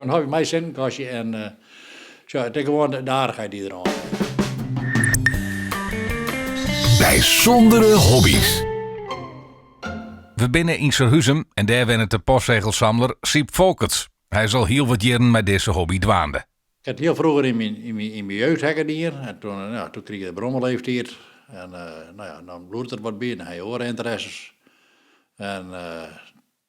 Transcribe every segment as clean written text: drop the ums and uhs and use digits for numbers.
In hobby mei sintenkastje en sjoch, it is gewoan de aardichheid dy't der oan is. Bysûndere hobbys. We binne yn Surhuzum en dêr wennet de postsegelsamler Syb Folkerts. Hy is al hiel wat jierren mei dizze hobby dwaande. Ik ha it hiel froeger yn myn jeugd ha ik it dien en toen, ja, toen krige ik de brommerleeftiid en no ja, dan bliuwt der wat by en dan ha je oare ynteresses. En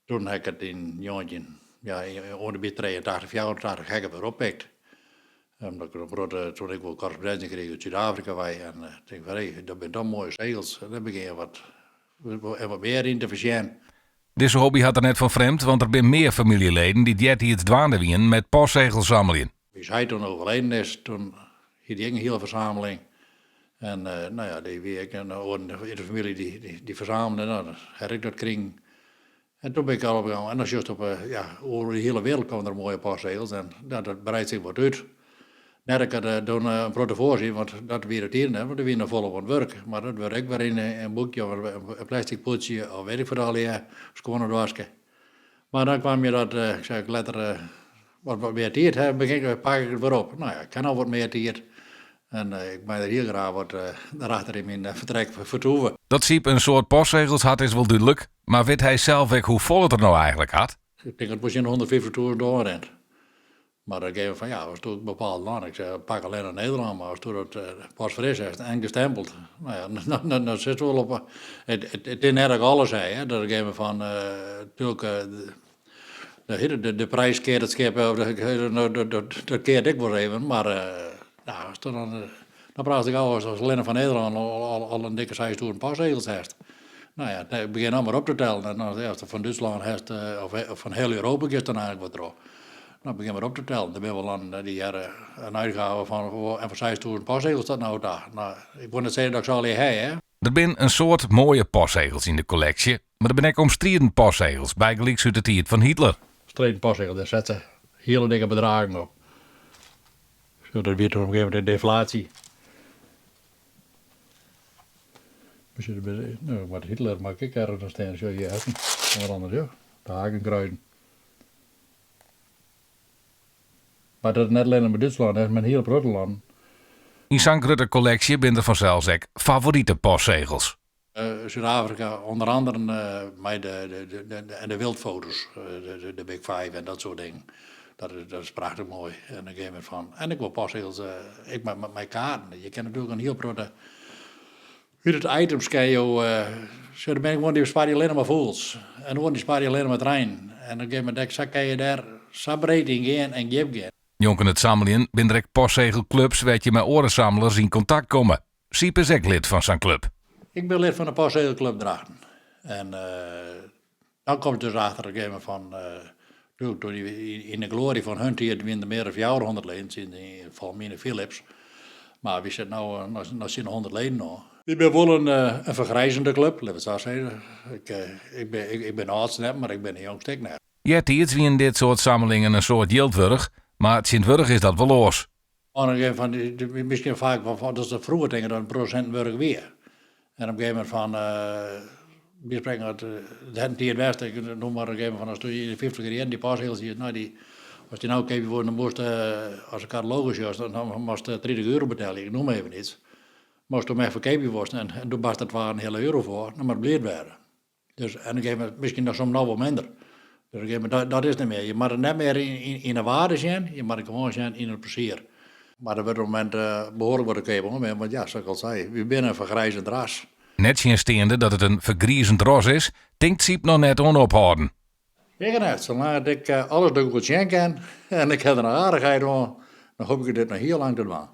Toen ha ik it yn njoggentjin, ja, oan de by 83, 84 ha ik it wer oppikt. Omdat ik in protte, toen ik wol korrespondinsje krige út Súd-Afrika wei en tink fan hé, dat binne toch moaie segels. En dêr begjin je wat, en wat mear yn te fersjen. Dizze hobby hat er net fan frjemd, want der binne mear famyljeleden dy't eartiids dwaande wienen met postsegels sammeljen. Us heit toen overleden is, toen hie dy ek in hiele fersameling. En no ja, dy wie ek in oaren yn de famylje dy fersamelde, no dan ha ik dat krigen. En toen bin ik al op en dan sjochst op ja, oer de hiele wereld komme der moaie postsegels en ja, dat breidt sich wat út. Net dat ik der doe in protte foar siet, want dat wie de tiid net, want der wie noch folop oan it wurk. Mar dat wurdt ek wer yn in boekje of in plastic pûdsje of weet ik wat allegear, skoan doaske. Mar dan kwam je dat, ik sei letter, wat mear tiid ha, begin ik, pak ik it wer op. No ja, ik ha no wat mear tiid en ik mei der hiel graach wat derachter yn myn fertrek fertoeve. Dat Syb in soad postsegels hat is wol dúdlik, mar wit hy sels ek hoefolle er no eigentlik hat? Ik tink dat it wol tsjin de hûndertfyftich oanrint. Mar dan gean we fan ja, ast in bepaald lân, ik sei pak allinnich Nederlân, mar ast dat pas fris hast en gestempeld, no ja, dan sitst wol op, it is net dat ik alles ha, hè, dat gean we fan natuerlik de de prijs keert it skip, of dat keart ek wol even, mar no, ast dan, dan praatst gau ast allinnich fan Nederlân al in dikke 6000 postsegels hast. No ja, begjin dan mar op te tellen en dan ast fan Dútslân hast of fan hiel Europa giest dan eigentlik wol troch. No, begjin mar op te tellen. Der binne wol lannen dy't hearre in uitgave fan en fan 6000 postsegels tot no ta. No, ik wol net sizze dat ik se allegear ha, hè. Der binne in soad moaie postsegels yn de kolleksje, mar der binne ek omstriden postsegels, bygelyks út de tiid fan Hitler. Omstriden postsegels, dêr sette se hiele dikke bedragen op. Zo, dat wie toen op een gegeven moment de deflatie. No, wat Hitler mag ik ergens nog staan, zo hier, onder andere, de hakenkruiden. Mar dat is net allinnich mei Dútslân, dat is mei in hiel protte lannen. Yn sa'n grutte kolleksje binne der fansels ek favorite postsegels. Súd-Afrika ûnder anderen mei de, de, de wildfoto's, de Big Five en dat soart dingen. Dat is, dat is prachtich moai. En dan gean we fan. En ek wol postsegels ek mei kaarten. Je kinne natuerlik in hiel protte Ut it items kinne jo, sjoch der binne guon dy besparje allinnich mar fûgels en oaren dy sparje allinnich mar treinen. En op in gegeven momint sa kinne je dêr sa breed yn gean en djip gean. Njonken it sammeljen binne der ek postsegelklups wêr't je mei oare samlers yn kontakt komme. Syb is ek lid fan sa'n klup. Ik bin lid fan de postsegelklup Drachten. En dan komst dus achter op in gegeven momint fan, toen yn de gloarje fan hun tiid wiene der mear as 400 leden, tsjin folgens my de Philips. Mar wy sitte no noch tsjin de 100 leden oan. Wy binne wol in fergrijzende klup, litte we it sa sizze. Ik bin de âldste net, mar ik bin de jongste ek net. Eartiids wienen dit soart sammelingen in soad jild wurdich, mar tsjintwurdich is dat wol oars. Oan fan, miskien faak wol dat se froeger tinke dat in protte sinten wurdich wie. En op in gegeven momint fan, wy sprekken dat it hat in tiid west, ik noem mar op in gegeven momint fan as yn de fyftiger jierren dy postsegels hiest, no dy, as dy no keapje woest dan moast as de katalogus sjochst, dan moast 30 euro betelje, ik noem even iets. Mar ast him echt ferkeapje wolst en doe barst der twa en in heale euro foar, dan moat it bliid wêze. Dus en op in gegeven momint, miskien noch soms noch wol minder. Dus op in gegeven momint, dat is net mear. Je moatte it net mear yn de waarde sjen, je moatte it gewoan sjen yn it plezier. Mar der wurdt op it momint behoarlik wat te keap oanbean, want ja, sa't ik al sei, wy binne in fergrijzend ras. Nettsjinsteande dat it in fergrizend ras is, tinkt Syb noch net oan ophâlden. Ik net, salang't ik alles der goed sjen kin en ik ha der noch aardichheid oan, dan hoop ik dit noch hiel lang te dwaan.